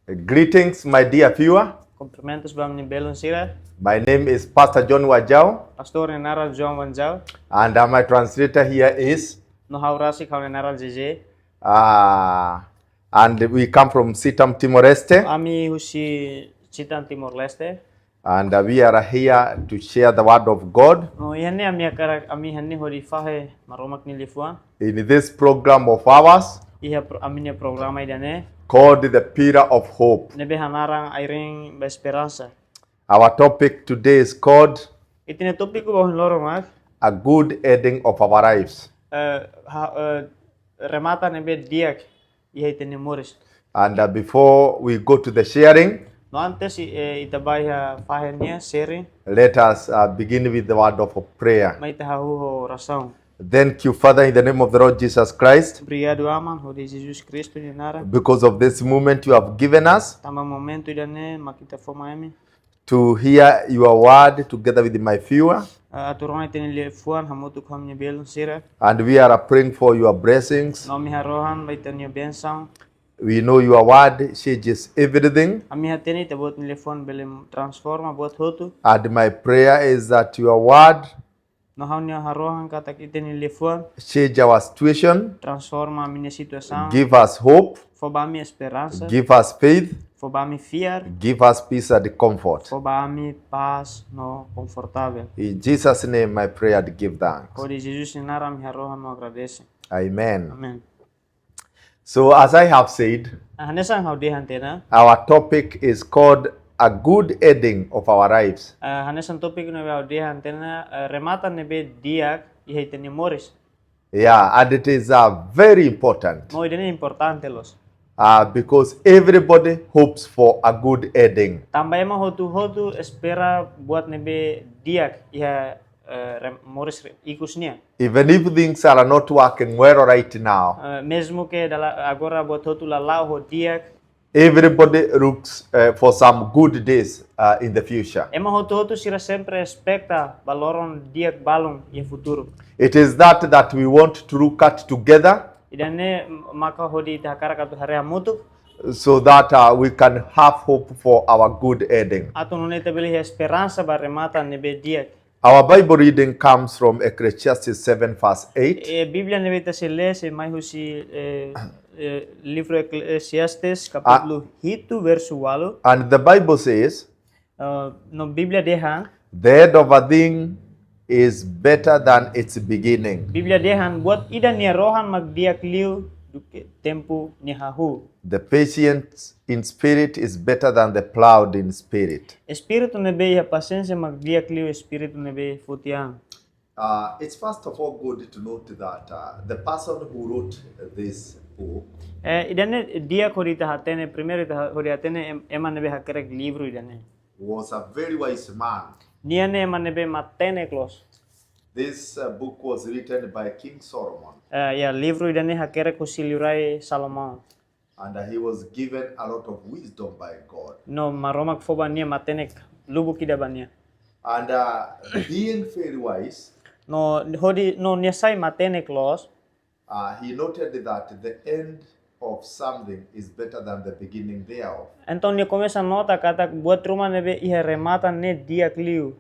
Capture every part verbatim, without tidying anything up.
Greetings, my dear viewer. Kumprimentus ba ami-nia belun sira. My name is Pastor John Wajau. Pastór nia naran João Wajau. And uh, my translator here is. No ha'u rasik, ha'u-nia naran J J. Uh, and we come from Sitam, Timor-Leste. Ami husi Sitam, Timor-Leste. And uh, we are here to share the word of God. No iha ne'e ami hakarak, ami iha ne'e hodi fahe Maromak nia liafuan. In this program of ours. Iha pro, ami-nia programa ida-ne'e. Called the Pillar of Hope. Ne'ebé hanaran Ai-riin ba Esperansa. Our topic today is called. Ita-nia tópiku ba ohin loron mak. A good ending of our lives. Uh, ha, uh, remata ne'ebé di'ak iha ita-nia moris. And uh, before we go to the sharing, no antes uh, ita ba iha fahe nia sharing, let us uh, begin with the word of prayer. Mai ita hahú ho orasaun. Thank you, Father, in the name of the Lord Jesus Christ. Obrigadu, Aman, hodi Jesus Kristu nia naran. Because of this moment you have given us. Tanba momentu ida-ne'e mak Ita fó mai ami. To hear your word together with my viewer. Uh, atu rona Ita-nia liafuan hamutuk ho ami-nia belun sira. And we are praying for your blessings. No ami harohan ba Ita-nia bensaun. We know your word changes everything. Ami hatene Ita-Boot nia liafuan bele transforma buat hotu. And my prayer is that your word. No ha'u-nia harohan katak Ita-nia liafuan. Change our situation. Transforma ami-nia situasaun. Give us hope. Fó ba ami esperansa. Give us faith. Fó ba ami fiar. Give us peace and comfort. Fó ba ami pás no konfortavel. In Jesus' name I pray and give thanks. Hodi Jesus nia naran ami harohan no agradese. Amen. Amen. So as I have said, Ah, hanesan ha'u dehan tiha ona. Our topic is called a good ending of our lives. Ah, hanesan tópiku ne'ebé ha'u dehan tiha ona, ah, remata ne'ebé di'ak iha ita-nia moris. Yeah, and it is uh, very important. No ida-ne'e importante loos. Uh, because everybody hopes for a good ending. Tanba ema hotu-hotu espera buat ne'ebé di'ak iha eh, rem, moris re, ikus nian. Even if things are not working well right now, Eh, mezmu ke dala, agora buat hotu la la'o ho di'ak, everybody looks uh, for some good days uh, in the future. Ema hotu-hotu sira sempre espeta ba loron di'ak balun iha futuru. It is that that we want to look at together. Ida-ne'e maka hodi ita hakarak atu haree hamutuk. So that uh, we can have hope for our good ending. Atu nune'e ita bele iha esperansa ba remata ne'ebé di'ak. Our Bible reading comes from Ecclesiastes seven verse eight. Eh, Bíblia ne'ebé ita sei lee sei mai husi eh, eh, livru Eclesiastes kapítulu hitu versu ualu. And the Bible says, Eh, no Bíblia dehan, the end of a thing is better than its beginning. Bíblia dehan buat ida nia rohan mak di'ak liu duké tempu nia hahú. The patient in spirit is better than the proud in spirit. Espíritu ne'ebé iha pasiénsia mak di'ak liu espíritu ne'ebé foti an. Uh, it's first of all good to note that uh, the person who wrote this book Eh, ida-ne'e di'ak hodi ita hatene, primeiru ita ha, hodi hatene em, ema ne'ebé hakerek livru ida-ne'e. Was a very wise man. Nia ne'e ema ne'ebé matenek loos. This uh, book was written by King Solomon. Eh, ya, livru ida-ne'e hakerek husi liurai Salomão. And uh, he was given a lot of wisdom by God. No Maromak fó ba nia matenek lubuk ida ba nia. And uh, being very wise, No hodi, no nia sai matenek loos. Uh, he noted that the end of something is better than the beginning thereof. Entaun nia komesa nota katak buat ruma ne'ebé iha remata ne'e di'ak liu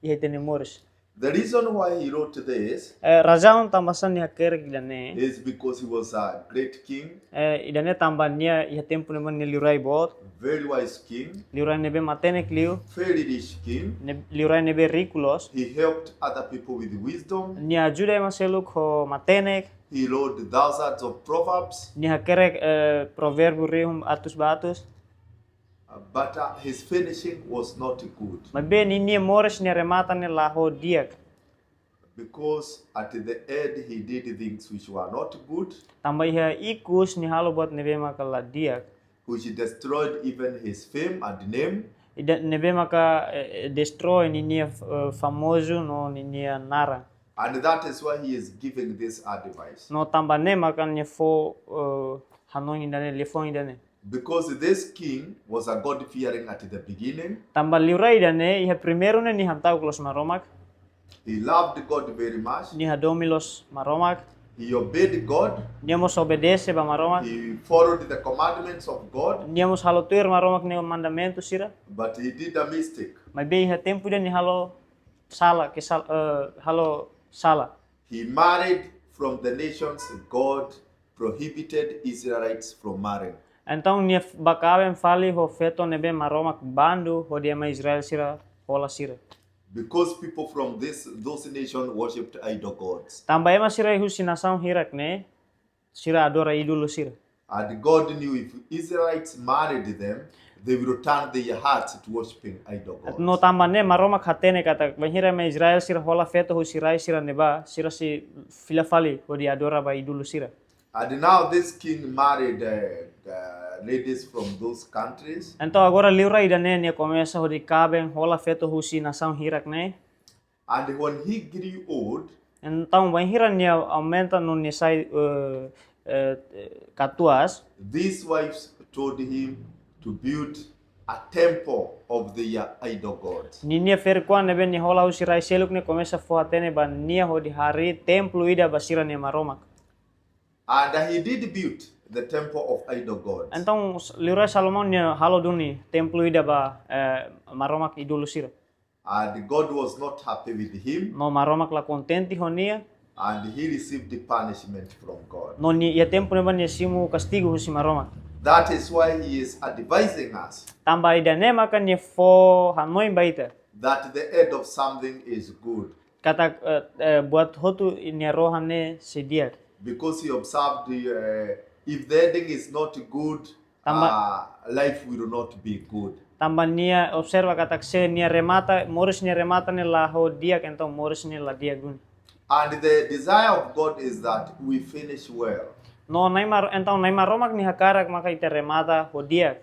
iha ita-nia moris. The reason why he wrote this Eh, razaun tanba sá nia hakerek ida-ne'e. Is because he was a great king, Eh, ida-ne'e tanba nia iha tempu ne'ebá nia liurai boot. Very wise king, Liurai ne'ebé matenek liu. Very rich king. Ne, liurai ne'ebé riku loos. He helped other people with wisdom. Nia ajuda ema seluk ho matenek. He wrote thousands of proverbs. Nia hakerek eh, provérbiu rihun atus ba atus. Uh, but uh, his finishing was not good. Maibé ninia moris nia remata ne'e la ho di'ak. Because at the end he did things which were not good. Tanba iha ikus nia halo buat ne'ebé maka la di'ak. Which destroyed even his fame and name. Ida ne'ebé maka eh, eh, destrói ninia eh, famozu no ninia naran. And that is why he is giving this advice. No tanba ne'e maka nia fó eh, hanoin ida-ne'e, liafuan ida-ne'e. Because this king was a God-fearing at the beginning. Tanba liurai ida-ne'e iha primeiru ne'e nia hamta'uk loos Maromak. He loved God very much. Nia hadomi loos Maromak. He obeyed God. Nia mós obedese ba Maromak. He followed the commandments of God. Nia mós halo tuir Maromak nia mandamentu sira. But he did a mistake. Maibé iha tempu ida nia halo sala, ke sal, eh, halo sala. He married from the nations God prohibited Israelites from marrying. Entaun nia f- bá kaben fali ho feto ne'ebé Maromak bandu hodi ema Israel sira hola sira. Because people from this those nations worshipped idol gods. Tanba ema sira husi nasaun hirak ne'e, sira adora ídolu sira. And God knew if Israelites married them, they will turn their hearts to worshipping idol gods. No tanba ne'e Maromak hatene katak bainhira ema Israel sira hola feto husi rai sira ne'ebá, sira sei fila fali hodi adora ba ídolu sira. And now this king married uh, uh, ladies from those countries. Entaun agora liurai ida-ne'e nia komesa hodi kaben hola feto husi nasaun hirak ne'e. And when he grew old, Entaun bainhira nia aumenta no nia sai eh, eh, katuas, these wives told him to build a temple of their idol gods. ninia ferik-oan ne'ebé nia hola husi rai seluk ne'e komesa fó-hatene ba nia hodi harii templu ida ba sira-nia maromak. And he did build the temple of idol gods. Entaun liurai Salomão nia halo duni templu ida ba eh, maromak ídolu sira. And God was not happy with him. No Maromak la kontente ho nia. And he received the punishment from God. No nia iha tempu ne'ebá nia simu kastigu husi Maromak. That is why he is advising us Tanba ida-ne'e maka nia fó hanoin ba ita that the end of something is good. Katak eh, eh, buat hotu nia rohan ne'e sei di'ak. Because he observed uh, if the ending is not good, Tanba- uh, life will not be good. Tanba nia observa katak se nia remata, moris nia remata ne'e la ho di'ak, entaun moris ne'e la di'ak duni. And the desire of God is that we finish well. No Nai Mar, entaun Nai Maromak nia hakarak maka ita remata ho di'ak.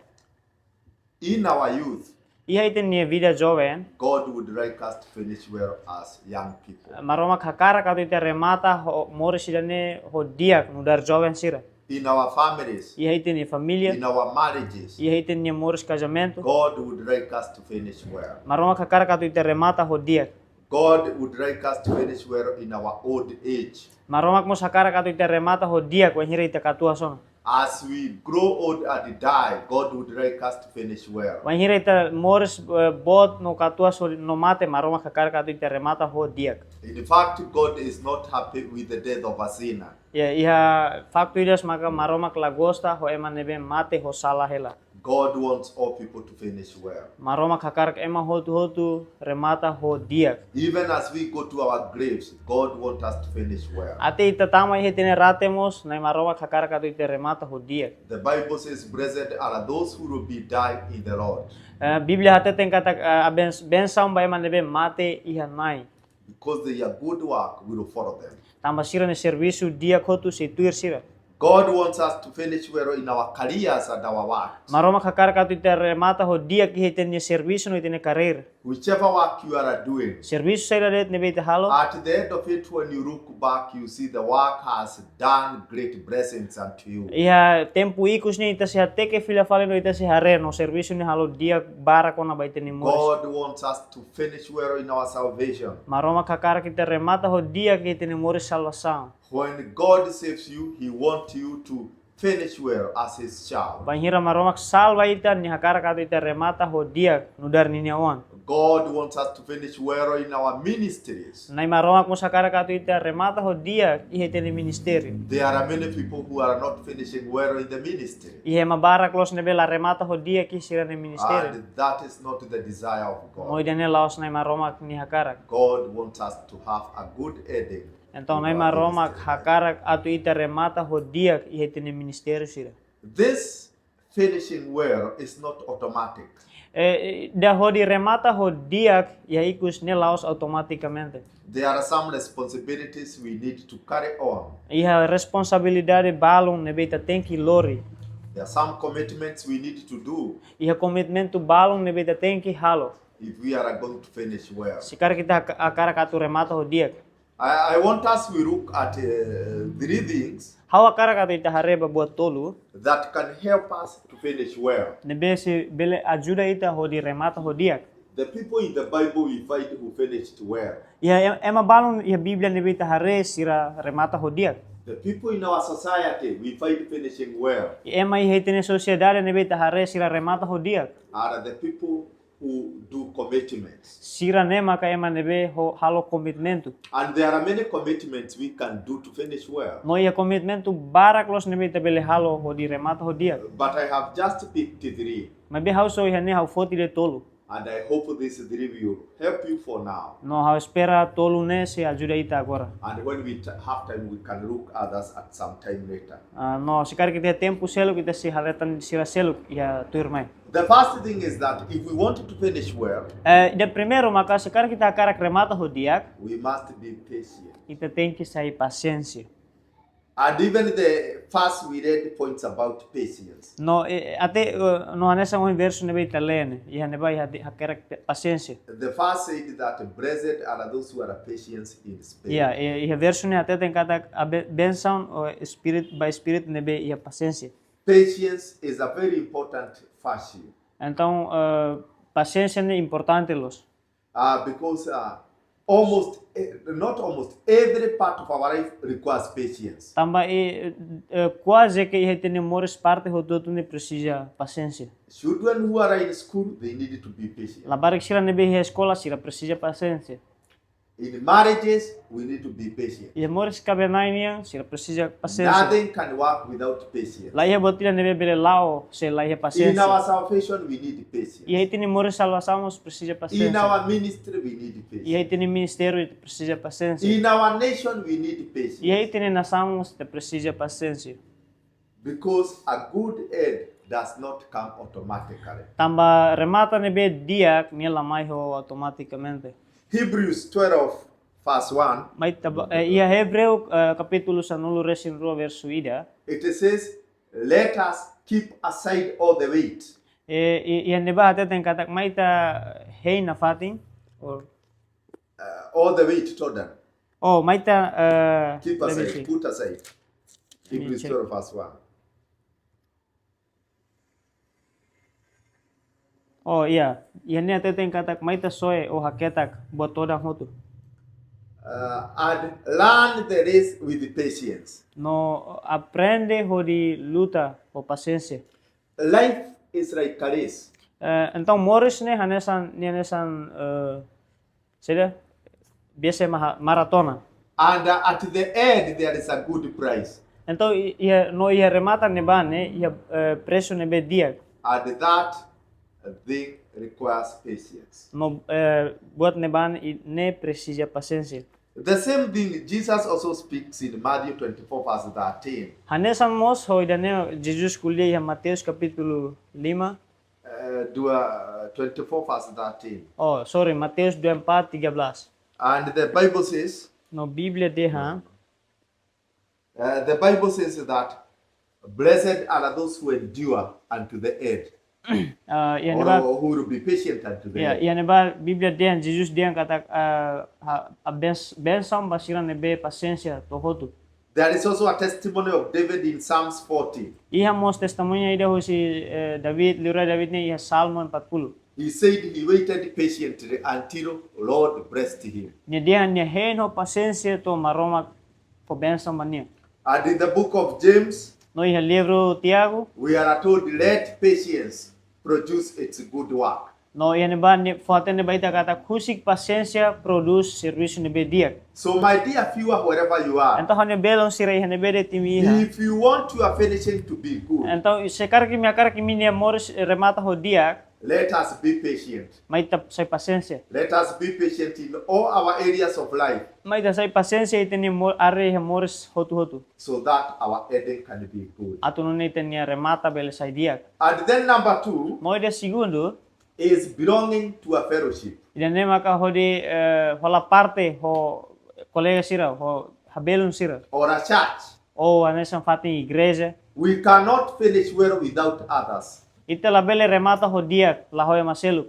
In our youth, Iha ita-nia vida joven, God would like us to finish well as young people. Maromak hakarak atu ita remata ho moris ida-ne'e ho di'ak nu'udar joven sira. In our families, Iha ita-nia família, in our marriages, iha ita-nia moris kazamentu, God would like us to finish well. Maromak hakarak atu ita remata ho di'ak. God would like us to finish well in our old age. Maromak mós hakarak atu ita remata ho di'ak wainhira ita katuas ona. As we grow old and die, God would like us to finish well. Wainhira ita moris eh, boot no katuas no mate, Maromak hakarak atu ita remata ho di'ak. In fact, God is not happy with the death of a sinner. Ya, iha faktu ida maka Maromak la gosta ho ema ne'ebé mate ho sala hela. God wants all people to finish well. Maromak hakarak ema hotu-hotu remata ho di'ak. Even as we go to our graves, God wants us to finish well. Até ita tama iha ita-nia rate mós, Nai Maromak hakarak atu ita remata ho di'ak. The Bible says, "Blessed are those who will be die in the Lord." Eh, Bíblia hateten katak eh, abens- bensaun ba ema ne'ebé mate iha Nai. Because their good work will follow them. Tanba sira-nia servisu di'ak hotu sei tuir sira. God wants us to finish well in our careers and our work. Maromak hakarak atu ita remata ho di'ak iha ita-nia servisu no ita-nia karreira. Whichever work you are doing, Servisu saida de'it ne'ebé ita halo. At the end of it, when you look back, you see the work has done great blessings unto you. Iha tempu ikus ne'e ita sei hateke fila fali no ita sei haree no servisu ne'e halo di'ak barak ona ba ita-nia moris. God wants us to finish well in our salvation. Maromak hakarak ita remata ho di'ak iha ita-nia moris salvasaun. When God saves you, He wants you to finish well as His child. Bainhira Maromak salva ita, nia hakarak atu ita remata ho di'ak nu'udar ninia oan. God wants us to finish well in our ministries. Nai Maromak mós hakarak atu ita remata ho di'ak iha ita-nia ministériu. There are many people who are not finishing well in the ministry. Iha ema barak loos ne'ebé la remata ho di'ak iha sira-nia ministériu. And that is not the desire of No God. ida-ne'e la'ós Nai Maromak nia hakarak. God wants us to have a good ending. Entaun Nai Maromak hakarak atu ita remata ho di'ak iha ita-nia ministériu sira. This finishing well is not automatic. Eh, ida hodi remata ho di'ak iha ikus ne'e la'ós automatikamente. There are some responsibilities we need to carry on. Iha responsabilidade balun ne'ebé ita tenke lori. There are some commitments we need to do Iha komitmentu balun ne'ebé ita tenke halo. If we are going to finish well. Se karik ita hak- hakarak atu remata ho di'ak. I, I want us we look at uh, three things Ha'u hakarak atu ita haree ba buat tolu that can help us to finish well. ne'ebé sei bele ajuda ita hodi remata ho di'ak. The people in the Bible we find who finished well. Iha em- ema balun iha Bíblia ne'ebé ita haree sira remata ho di'ak. The people in our society we find finishing well I ema iha ita-nia sosiedade ne'ebé ita haree sira remata ho di'ak. Are the people who do commitments. Sira ne'e maka ema ne'ebé ho halo komitmentu. And there are many commitments we can do to finish well. No iha komitmentu barak loos ne'ebé ita bele halo hodi remata ho di'ak. But I have just picked three. Maibé ha'u só iha ne'e ha'u foti de'it tolu. And I hope this three will help you for now. No ha'u espera tolu ne'e sei ajuda ita agora. And when we t- have time, we can look others at some time later. Ah, no se karik ita iha tempu seluk ita sei haree tan sira seluk iha tuirmai. The first thing is that if we want to finish well, Eh, ida primeiru maka se karik ita hakarak remata ho di'ak, we must be patient. Ita tenke sai pasiénsia. And even the first we read points about patience. No, eh, até eh, no hanesan ohin versu ne'ebé ita lee ne'e, iha ne'ebá iha di- hakerek pe- pasiénsia. The first said that blessed are those who are patient in spirit. Iha, eh, iha versu ne'e hateten katak abe- bensaun ou espíritu ba espíritu ne'ebé iha pasiénsia. Patience is a very important virtue. Entaun, eh, pasiénsia ne'e importante loos. Uh, because uh, almost, eh, not almost, every part of our life requires patience. Tanba eh, eh, kuaze ke iha ita-nia moris parte hotu-hotu ne'e presiza pasiénsia. Children who are in school, they need to be patient. Labarik sira ne'ebé iha eskola sira presiza pasiénsia. In marriages, we need to be patient. Iha moris kaben-na'in nian sira presiza pasiénsia. Nothing can work without patience. La iha buat ida ne'ebé bele la'o se la iha In pasiénsia. Our salvation, we need patience. Iha ita-nia moris salvasaun mós presiza In pasiénsia. Our ministry, we need patience. Iha ita-nia ministériu ita presiza pasiénsia. In our nation, we need patience. Iha ita-nia nasaun mós ita presiza pasiénsia. Because a good end does not come automatically. Tanba remata ne'ebé di'ak nia la mai ho automatikamente. Hebrews twelve, verse one. Mai ita ba- eh, iha Hebreu eh, kapítulu sanulu-resin-rua versu ida. It says, let us keep aside all the weight. Eh, i- iha ne'ebá hateten katak mai ita hein nafatin or Uh, all the weight, todan. Oh, mai ita eh, Keep let me aside, see. Put aside. Let me Hebrews check. twelve, verse one. Oh iya, iha ne'e hateten katak mai ita soe ou haketak buat todan hotu. Uh, and learn the race with patience. No aprende hodi luta ho pasiénsia. Life is like a race. Eh, entaun moris ne'e hanesan, nia hanesan eh, saida, biasa maha- maratona. And uh, at the end, there is a good prize. Entaun i- iha no iha remata ne'ebá ne'e iha eh, presu ne'ebé di'ak. And that thing requires patience. No eh, buat ne'ebá ne'e i- ne'e presiza pasiénsia. The same thing Jesus also speaks in Matthew twenty-four, verse thirteen. Hanesan mós ho ida-ne'e Jesus ko'alia iha Mateus kapítulu lima. Uh, dua, uh, twenty-four, verse thirteen. Oh, sorry, Mateus dua puluh empat tiga belas. And the Bible says, No Bíblia dehan, uh, the Bible says that blessed are those who endure unto the end, ah, iha or ne'ebá, who will be patient unto the ya, end. Iha ne'ebá Bíblia dehan Jesus dehan katak ah, ha- a bens- bensaun ba sira ne'ebé pasiénsia to'o hotu. There is also a testimony of David in Psalms forty. Iha mós testemuña ida husi eh, David, liurai David ne'e iha Salmu empat puluh. He said he waited patiently until Lord blessed him. Nia dehan nia hein ho pasiénsia to'o Maromak fó bensaun ba nia. And in the book of James, No iha livru Tiago, we are told, let patience produce its good work. No iha ne'ebá nia fó-hatene ba ita katak husik pasiénsia prodús servisu ne'ebé di'ak. So my dear viewer, wherever you are, Entaun ha'u-nia belun sira iha ne'ebé de'it imi iha. If you want your finishing to be good, Entaun se karik imi hakarak imi-nia moris eh, remata ho di'ak, let us be patient. Mai ita sai pasiénsia. Let us be patient in all our areas of life Mai ita sai pasiénsia iha ita-nia mo- área iha moris hotu-hotu. So that our ending can be good. Atu nune'e ita-nia remata bele sai di'ak. And then number two No ida segundu, is belonging to a fellowship ida-ne'e maka hodi eh, hola parte ho kolega sira, ho habelun sira. Or a church. Ou hanesan fatin igreja. We cannot finish well without others. Ita labele remata ho di'ak la ho ema seluk.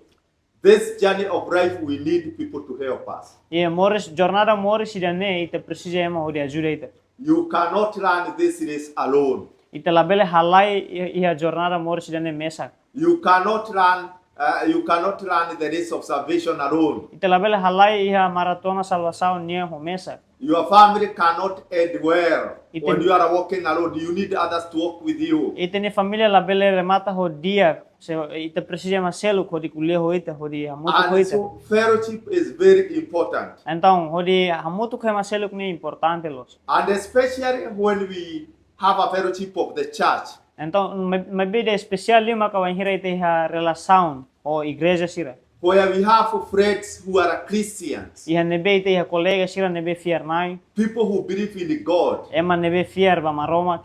This journey of life, we need people to help us. Iha moris, jornada moris ida-ne'e ita presiza ema hodi ajuda ita. You cannot run this race alone. Ita labele halai iha, iha jornada moris ida-ne'e mesak. You cannot run. Uh, you cannot run the race of salvation alone. Ita labele halai iha maratona salvasaun nian ho mesak. Your family cannot end well It when is- you are working alone. You need others to work with you. Ita-nia família labele remata ho di'ak, se ita presiza ema seluk hodi ko'alia ho ita, hodi hamutuk ho And ita. So fellowship is very important. Entaun, hodi hamutuk ho ema seluk ne'e importante loos. And especially when we have a fellowship of the church, Entaun, mai- maibé ida espesiál liu maka bainhira ita iha relasaun ho igreja sira. Where we have friends who are Christians, Iha ne'ebé ita iha kolega sira ne'ebé fiar-na'in, people who believe in God. Ema ne'ebé fiar ba Maromak.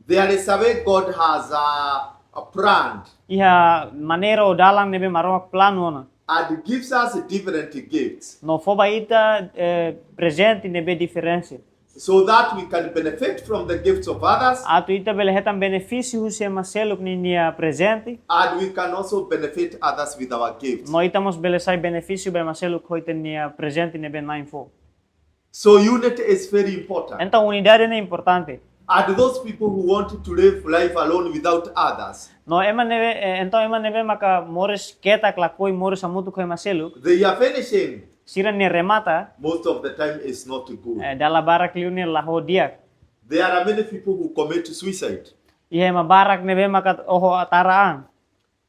There is a way God has a, a plan. Iha maneira ou dalan ne'ebé Maromak planu ona. And gives us different gifts. No fó ba ita eh, prezente ne'ebé diferente. So that we can benefit from the gifts of others. Atu ita bele hetan benefísiu husi ema seluk ninia prezente. And we can also benefit others with our gifts. No ita mós bele sai benefísiu ba ema seluk ho ita-nia prezente ne'ebé na'in fó. So unity is very important. Entaun, unidade ne'e importante. And those people who want to live life alone without others, No ema ne'ebé, eh, entaun ema ne'ebé maka moris ketak lakohi moris hamutuk ho ema seluk, they are finishing. Sira-nia remata, Most of the time is not good. Eh, dala barak liu ne'e la ho di'ak. There are many people who commit suicide. Iha ema barak ne'ebé maka oho tara an.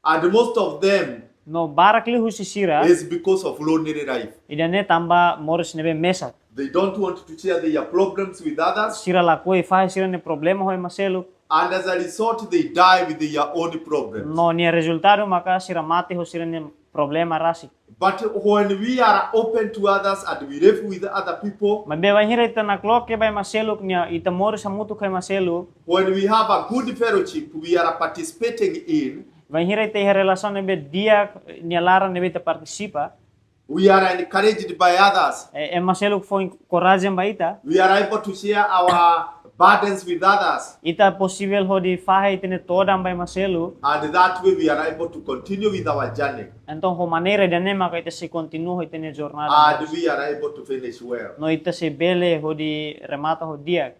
And most of them No barak liu husi sira, is because of lonely life. Ida-ne'e tanba moris ne'ebé mesak. They don't want to share their problems with others. Sira lakohi fahe sira-nia problema ho ema seluk. And as a result, they die with their own problems. No nia rezultadu maka sira mate ho sira-nia problema rasik. But when we are open to others and we live with other people, Maibé bainhira ita nakloke ba ema seluk, nia ita moris hamutuk ho ema seluk, when we have a good fellowship, we are participating in, bainhira ita iha relasaun ne'ebé di'ak, nia laran ne'ebé ita partisipa, we are encouraged by others. eh, ema seluk fó korajen ba ita. We are able to share our burdens with others. Ita posivel hodi fahe ita-nia todan ba ema seluk. And that way we are able to continue with our journey. Entaun, ho maneira ida-ne'e maka ita sei kontinua ho ita-nia jornada. And we are able to finish well. No ita sei bele hodi remata ho di'ak.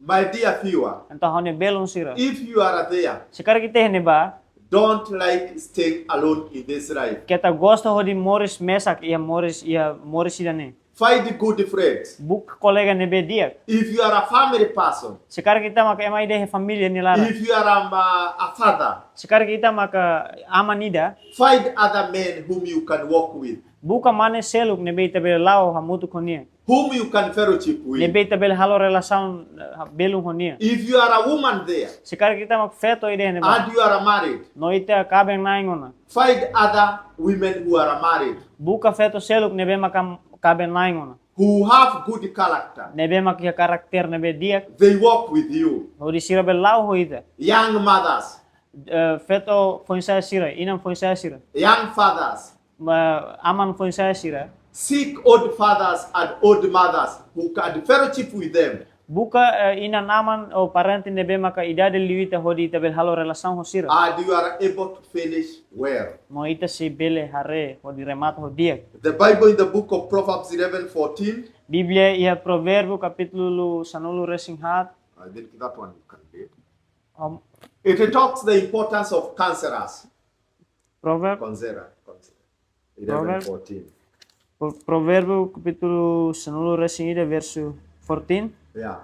My dear viewer, Entaun, ha'u-nia belun sira, if you are there, se karik ita iha ne'ebá, don't like staying alone in this life. Keta gosta hodi moris mesak iha moris, iha moris ida-ne'e. Find good friends. Buka kolega ne'ebé di'ak. If you are a family person, Se karik ita maka ema ida iha família nia laran. If you are a, a father, Se karik ita maka aman ida, find other men whom you can walk with, buka mane seluk ne'ebé ita bele la'o hamutuk ho nia. Whom you can fellowship with. Ne'ebé ita bele halo relasaun, eh, belun ho nia. If you are a woman there, Se karik ita maka feto ida iha ne'ebá, and you are married, no ita kaben-na'in ona, find other women who are married, buka feto seluk ne'ebé maka kaben-na'in ona, who have good character. Ne'ebé maka iha karakter ne'ebé di'ak. They walk with you. Hodi sira bele la'o ho ita. Young mothers, Eh, feto foin-sa'e sira, inan foin-sa'e sira, young fathers, ma-, aman foin-sa'e sira. Seek old fathers and old mothers who can fellowship with them. Buka, eh, inan-aman ou parente ne'ebé maka idade liu ita hodi ita bele halo relasaun ho sira. And you are able to finish well. No ita sei bele haree hodi remata ho di'ak. The Bible in the book of Proverbs eleven fourteen. Bíblia iha Provérbiu kapítulu sanulu-resin-haat. I think that one you can read. Om, It talks the importance of counselors. Provér-, Counselor, counselor. Proverb- eleven fourteen. Pro-, Provérbiu kapítulu sanulu-resin-ida versu fourteen. Yeah.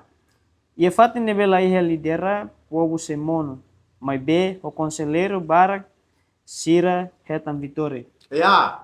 Iha fatin ne'ebé la iha lidera, povu sei monu. Maibé ho konselleiru barak sira hetan vitória. Yeah.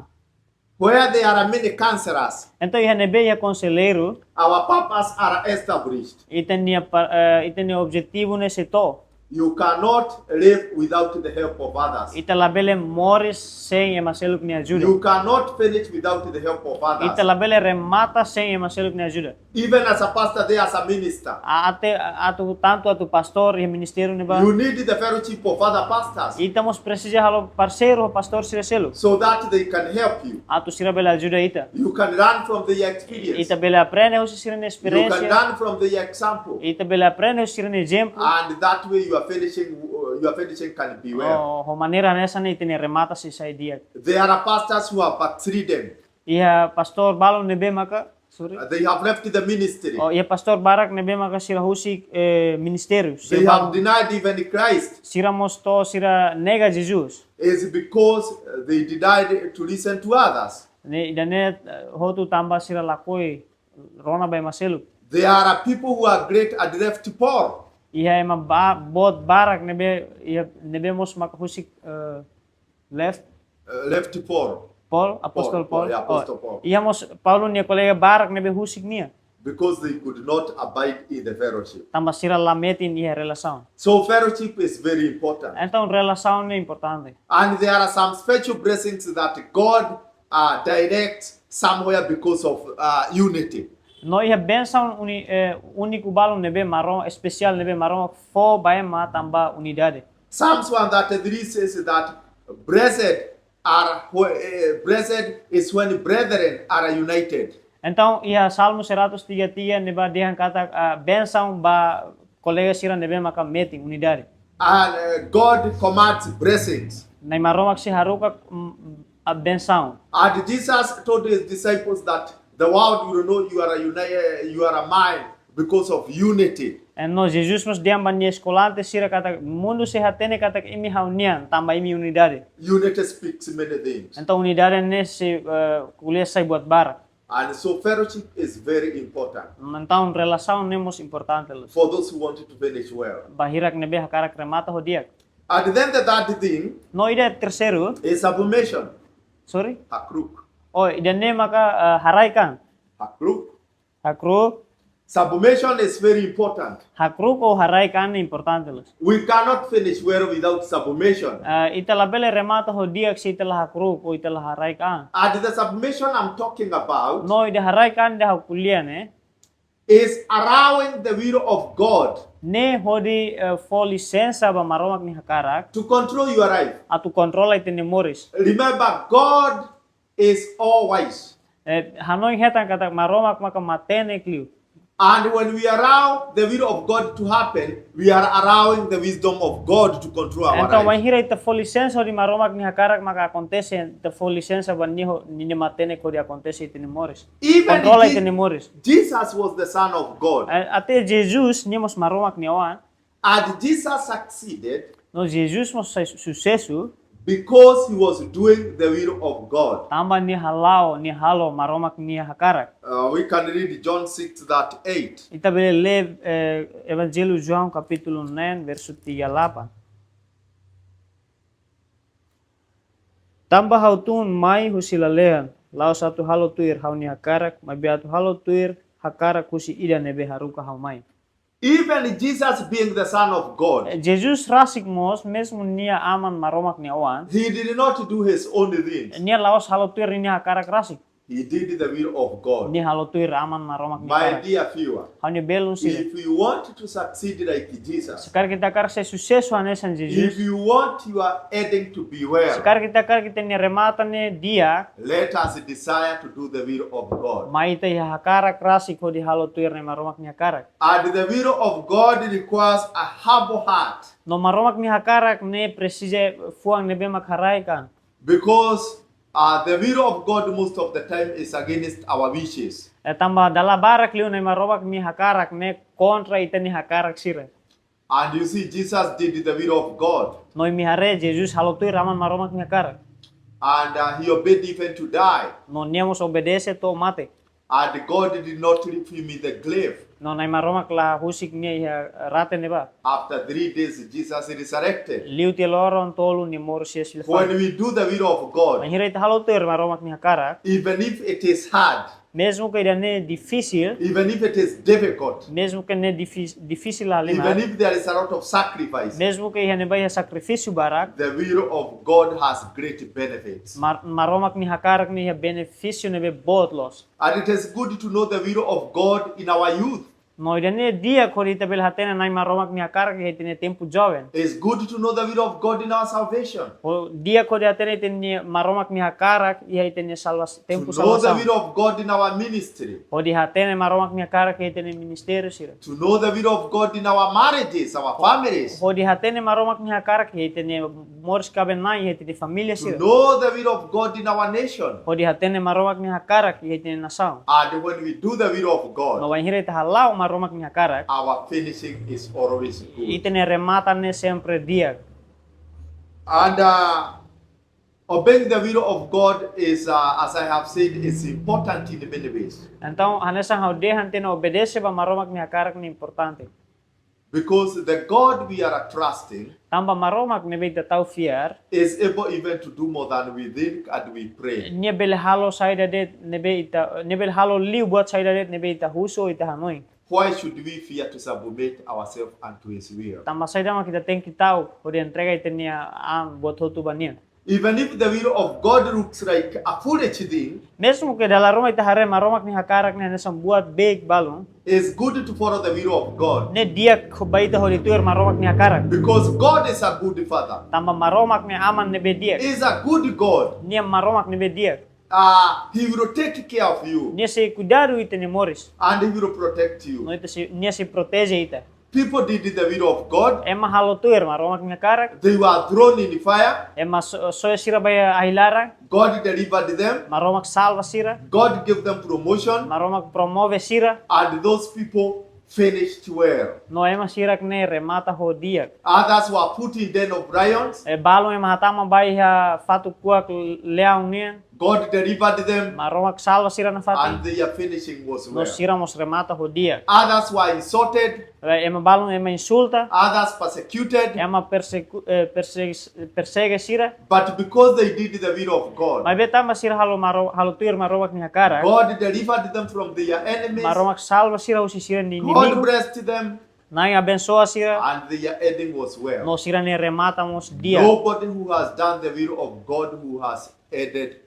Where there are many counselors, Entaun, iha ne'ebé iha konselleiru, our purpose are established. ita-nia pa-, eh, ita-nia objetivu ne'e sei to'o. You cannot live without the help of others. Ita labele moris sein ema seluk nia ajuda. You cannot finish without the help of others. Ita labele remata sein ema seluk nia ajuda. Even as a pastor there, as a minister, A-, até, a-, atu, tantu atu pastór iha ministériu ne'ebá, you need the fellowship of other pastors ita mós presiza halo parseiru ho pastór sira seluk, so that they can help you. atu sira bele ajuda ita. You can learn from their experience. Ita bele aprende husi sira-nia You can esperiénsia. Learn from their example. Ita bele aprende husi sira-nia ezemplu. And that way you are finishing, uh, you are finishing can be well. Oh, ho maneira hanesan ne'e ita-nia remata sei sai di'ak. There are pastors who are backslidden. Iha pastór balun ne'ebé maka, sorry. Uh, they have left the ministry. Oh, iha pastór barak ne'ebé maka sira husik, eh, ministériu. They Sira have balun. Denied even Christ. Sira mós to'o sira nega Jesus. Is because, uh, they denied to listen to others. Ne'e, ida-ne'e, eh, hotu tanba sira lakohi rona ba ema seluk. There are people who are great at left Paul. Iha ema ba, boot barak ne'ebé, iha ne'ebé mós maka husik, eh, left Uh, left Paul. Paul, apóstolu Paul, Paul. yeah, apóstolu Paul. Iha mós Paulo nia kolega barak ne'ebé husik nia. Because they could not abide in the fellowship. Tanba sira la metin iha relasaun. So fellowship is very important. Entaun relasaun ne'e importante. And there are some special blessings that God uh, directs somewhere because of uh, unity. No iha bensaun uni, eh, úniku balun ne'ebé Maromak, espesiál ne'ebé Maromak fó ba ema tanba unidade. Psalms one thirty-three says that blessed are who- eh, blessed is when brethren are united. Entaun iha Salmu seratus tiga tiga ne'ebá dehan katak, ah, bensaun ba kolega sira ne'ebé maka metin, unidade. And uh, God commands blessings. Nai Maromak sei haruka, mm, a bensaun. And Jesus told his disciples that the world will know you are a uni- you are a mine because of unity. Entaun Jesus mós dehan ba nia eskolante sira katak mundu sei hatene katak imi ha'u-nian tanba imi unidade. Unity speaks many things. Entaun unidade ne'e sei, eh, ko'alia sai buat barak. And so fellowship is very important Entaun relasaun ne'e mós importante loos. For those who want to finish well. Ba hirak ne'ebé hakarak remata ho di'ak. And then the third thing No ida terseiru, is submission. Sorry? Hakruuk. Oh, ida-ne'e maka, eh, haraik-an. Hakruuk. Hakruuk. Submission is very important. Hakruuk ou haraik-an ne'e importante loos. We cannot finish well without submission. Eh, ita labele remata ho di'ak se ita la hakruuk ou ita la haraik-an. And the submission I'm talking about No ida haraik-an ida ha'u ko'alia ne'e. Is allowing the will of God Ne'e hodi, eh, fó lisensa ba Maromak nia hakarak to control your life. Atu kontrola ita-nia moris. Remember, God is all wise. Eh, hanoin hetan katak Maromak maka matenek liu. And when we allow the will of God to happen, we are allowing the wisdom of God to control our Entaun, life. bainhira ita fó lisensa hodi Maromak nia hakarak maka akontese, ita fó lisensa ba nia ho, nia matenek hodi akontese ita-nia moris. Even Kontrola Je- ita-nia moris. Jesus was the Son of God. Eh, até Jesus, nia mós Maromak nia Oan. And Jesus succeeded No Jesus mós sai susesu. Because he was doing the will of God. Tanba nia hala'o, nia halo Maromak nia hakarak. Uh, we can read John six thirty-eight. Ita bele lee, eh, Evanjellu João kapítulu neen, versu tiga delapan. Tanba ha'u tun mai husi lalehan, la'ós atu halo tuir ha'u-nia hakarak, maibé atu halo tuir hakarak husi ida ne'ebé haruka ha'u mai. Even Jesus being the Son of God, Eh, Jesus rasik mós, mezmu nia Aman Maromak nia Oan, he did not do his own things. Nia la'ós halo tuir nia hakarak rasik. He did the will of God. Nia halo tuir Aman Maromak nia My hakarak. Dear viewer, Ha'u-nia belun sira. If you want to succeed like Jesus, Se karik ita hakarak sai susesu hanesan Jesus. If you want your ending to be well, Se karik ita hakarak ita-nia remata ne'e di'ak, let us desire to do the will of God. Mai ita iha hakarak rasik hodi halo tuir Nai Maromak nia hakarak. And the will of God requires a humble heart. No Maromak nia hakarak ne'e presiza fuan ne'ebé mak haraik-an. Because uh, the will of God most of the time is against our wishes. Eh, tanba dala barak liu Nai Maromak nia hakarak ne'e kontra ita-nia hakarak sira. And you see, Jesus did the will of God. No imi haree Jesus halo tuir Aman Maromak nia hakarak. And uh, he obeyed even to die. No nia mós obedese to'o mate. And God did not leave him in the grave. No Nai Maromak la husik nia iha rate ne'ebá. After three days, Jesus resurrected. Liu tiha loron tolu nia moris iha fila When fali. We do the will of God, Bainhira ita halo tuir Maromak nia hakarak. Even if it is hard, Mezmu ke ida-ne'e difisil. Even if it is difficult, Mezmu ke ne'e difis, difisil halimar. Even if there is a lot of sacrifice, Mezmu ke iha ne'ebá iha sakrifísiu barak. The will of God has great benefits. Mar, Maromak nia hakarak ne'e iha benefísiu ne'ebé boot loos. And it is good to know the will of God in our youth. No ida-ne'e di'ak hodi ita bele hatene Nai Maromak nia hakarak iha ita-nia tempu joven. It's good to know the will of God in our salvation. Ho, di'ak hodi hatene ita-nia Maromak nia hakarak iha ita-nia salva, tempu To know the salvasaun. Will of God in our ministry. Hodi hatene Maromak nia hakarak iha ita-nia ministériu sira. To know the will of God in our marriages, our families. Hodi hatene Maromak nia hakarak iha ita-nia moris kaben-na'in, iha ita-nia família sira. To know the will of God in our nation. Hodi hatene Maromak nia hakarak iha ita-nia nasaun. And when we do the will of God, No bainhira ita hala'o Maromak nia hakarak, our finishing is always good. Ita-nia remata ne'e sempre di'ak. And uh, Obeying the will of God is, uh, as I have said, is important in many ways. Entaun, hanesan ha'u dehan tiha ona, obedese ba Maromak nia hakarak ne'e importante. Because the God we are trusting Tanba Maromak ne'ebé ita tau fiar, is able even to do more than we think and we pray. Nia bele halo saida de'it ne'ebé ita, nia bele halo liu buat saida de'it ne'ebé ita husu, ita hanoin. Why should we fear to submit ourselves unto his will? Tanba saida mak ita tenke ta'uk hodi entrega ita-nia an buat hotu ba nia? Even if the will of God looks like a foolish thing, Mezmu ke dala ruma ita haree Maromak nia hakarak ne'e hanesan buat beik balun, it's good to follow the will of God. Ne'e di'ak ba ita hodi tuir Maromak nia hakarak. Because God is a good father. Tanba Maromak ne'e Aman ne'ebé di'ak. Is a good God. Nia Maromak ne'ebé di'ak. Uh, he will take care of you. Nia sei kuidadu ita-nia moris. And he will protect you. No ita sei, nia sei proteje ita. People did the will of God. Ema halo tuir Maromak nia hakarak. They were thrown in fire. Ema so-, soe sira ba iha ahi laran. God delivered them. Maromak salva sira. God gave them promotion. Maromak promove sira. And those people finished well. No ema sira ne'e remata ho di'ak. Others were put in den of lions. E balun ema hatama ba iha fatuk kuak leaun nian. God delivered them. Maromak salva sira nafatin. And their finishing was well. No sira mós remata ho di'ak. Others were insulted. E ema balun ema insulta. Others persecuted. Ema perseku-, eh, persegu-, persege sira. But because they did the will of God, Maibé tanba sira halo Maro-, halo tuir Maromak nia hakarak, God delivered them from their enemies. Maromak salva sira husi sira-nia inimigu. God blessed them. Na'i abensoa sira. And their ending was well. No sira-nia remata mós di'ak. Nobody who has done the will of God who has ended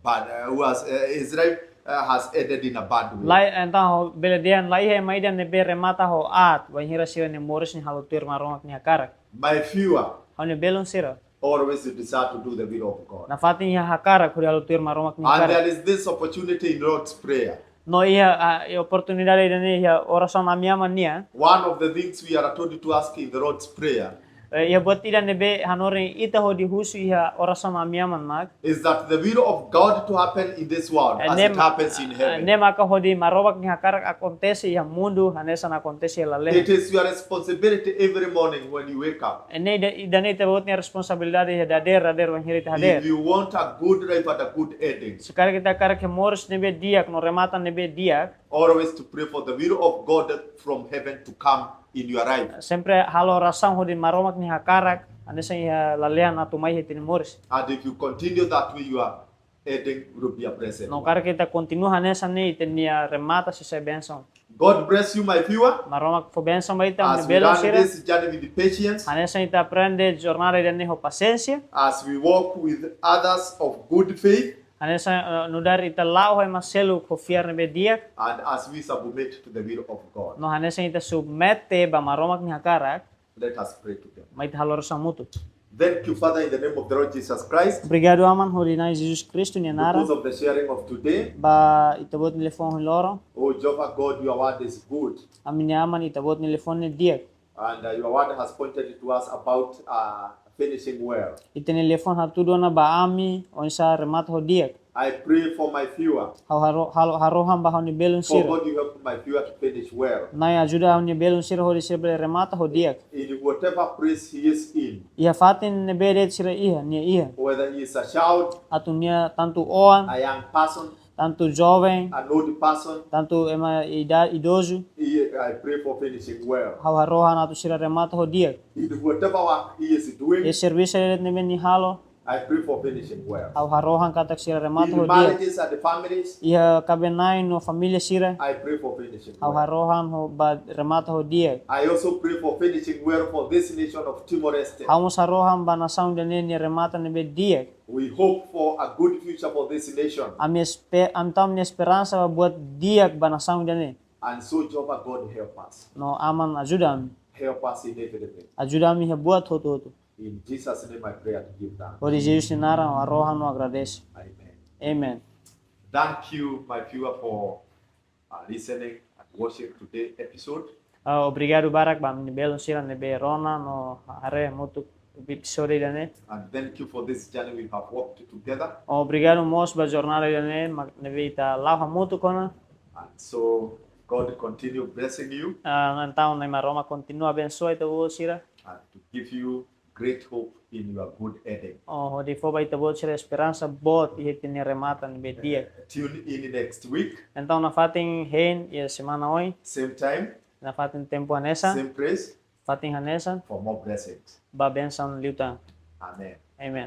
bad, uh, who has, uh, his life, uh, has ended in a bad way. Lae, entaun, bele dehan laiha ema ida ne'ebé remata ho aat, bainhira sira-nia moris ne'e halo tuir Maromak nia hakarak. My viewer, Ha'u-nia belun sira, always desire to do the will of God. Nafatin iha hakarak hodi halo tuir Maromak nia hakarak. And there is this opportunity in Lord's Prayer. No iha, ah, iha oportunidade ida-ne'e iha orasaun Ami Aman nian. One of the things we are told to ask in the Lord's Prayer Eh, iha buat ida ne'ebé hanorin ita hodi husu iha orasaun Ami Aman mak is that the will of God to happen in this world as it happens in heaven. Ne'e maka hodi Maromak nia hakarak akontese iha mundu hanesan akontese iha lalehan. It is your responsibility every morning when you wake up. Ne'e ida, ida-ne'e ita-boot nia responsabilidade iha dadeer, dadeer bainhira ita hadeer. If you want a good life and a good ending, Se karik ita hakarak iha moris ne'ebé di'ak, no remata ne'ebé di'ak, always to pray for the will of God from heaven to come in your life. Sempre halo orasaun hodi Maromak nia hakarak hanesan iha lalehan atu mai iha ita-nia moris. And if you continue that way, your ending will be a blessed one. No karik ita kontinua hanesan ne'e, ita-nia remata sei sai bensaun. God bless you, my viewer. Maromak fó bensaun ba ita, Ami-nia belun sira. As we run this journey with patience, Hanesan ita aprende jornada ida-ne'e ho pasiénsia. As we walk with others of good faith, Hanesan, eh, nu'udar ita la'o ho ema seluk ho fiar ne'ebé di'ak. And as we submit to the will of God. No hanesan ita submete ba Maromak nia hakarak. Let us pray together. Mai ita halo orasaun hamutuk. Thank you, Father, in the name of the Lord Jesus Christ. Obrigadu, Aman, hodi Na'i Jesus Kristu nia naran. Because of the sharing of today. Ba ita-boot nia liafuan ohin loron. Oh, Jehovah God, your word is good. Ami-nia Aman, ita-boot nia liafuan ne'e di'ak. And, uh, your word has pointed to us about, uh, finishing well. Ita-nia liafuan hatudu ona ba ami oinsá remata ho di'ak. I pray for my viewer. Ha'u haro-, halo harohan ba ha'u-nia belun sira. For God, you help my viewer to finish well. Na'i ajuda ha'u-nia belun sira hodi sira bele remata ho di'ak. In whatever place he is in. Iha fatin ne'ebé de'it sira iha, nia iha. Whether he is a child, Atu nia tantu oan, a young person, tantu joven, an old person, tantu ema ida-, idozu. I, I pray for finishing well. Ha'u harohan atu sira remata ho di'ak. In whatever work he is doing, Iha servisu de'it ne'ebé nia halo. I pray for finishing well. Ha'u harohan katak sira remata ho di'ak. In marriages and families, Iha kaben-na'in no família sira. I pray for finishing well. Ha'u harohan ho ba remata ho di'ak. I also pray for finishing well for this nation of Timor-Leste. Ha'u mós harohan ba nasaun ida-ne'e nia remata ne'ebé di'ak. We hope for a good future for this nation. Ami espe-, ami tau ami-nia esperansa ba buat di'ak ba nasaun ida-ne'e. And so Jehovah God help us. No Aman ajuda ami. Help us in everything. Ajuda ami iha buat hotu-hotu. In Jesus' name I pray and give thanks. Hodi Jesus nia naran ha'u harohan no agradese. Amen. Amen. Thank you, my viewer, for, uh, listening and watching today episode. Ah, obrigadu barak ba ami-nia belun sira ne'ebé rona no haree hamutuk episode ida-ne'e. And thank you for this journey we have walked together. Obrigadu mós ba jornada ida-ne'e mak ne'ebé ita la'o hamutuk ona. And so God continue blessing you. Ah, entaun Na'i Maromak kontinua abensoa ita-boot sira. And to give you great hope in your good ending. Oh, hodi fó ba ita-boot sira esperansa boot iha ita-nia remata ne'ebé di'ak. Tune in next week, Entaun nafatin hein iha semana oin, same time, nafatin tempu hanesan, same place, fatin hanesan, for more blessings. ba bensaun liután. Amen. Amen.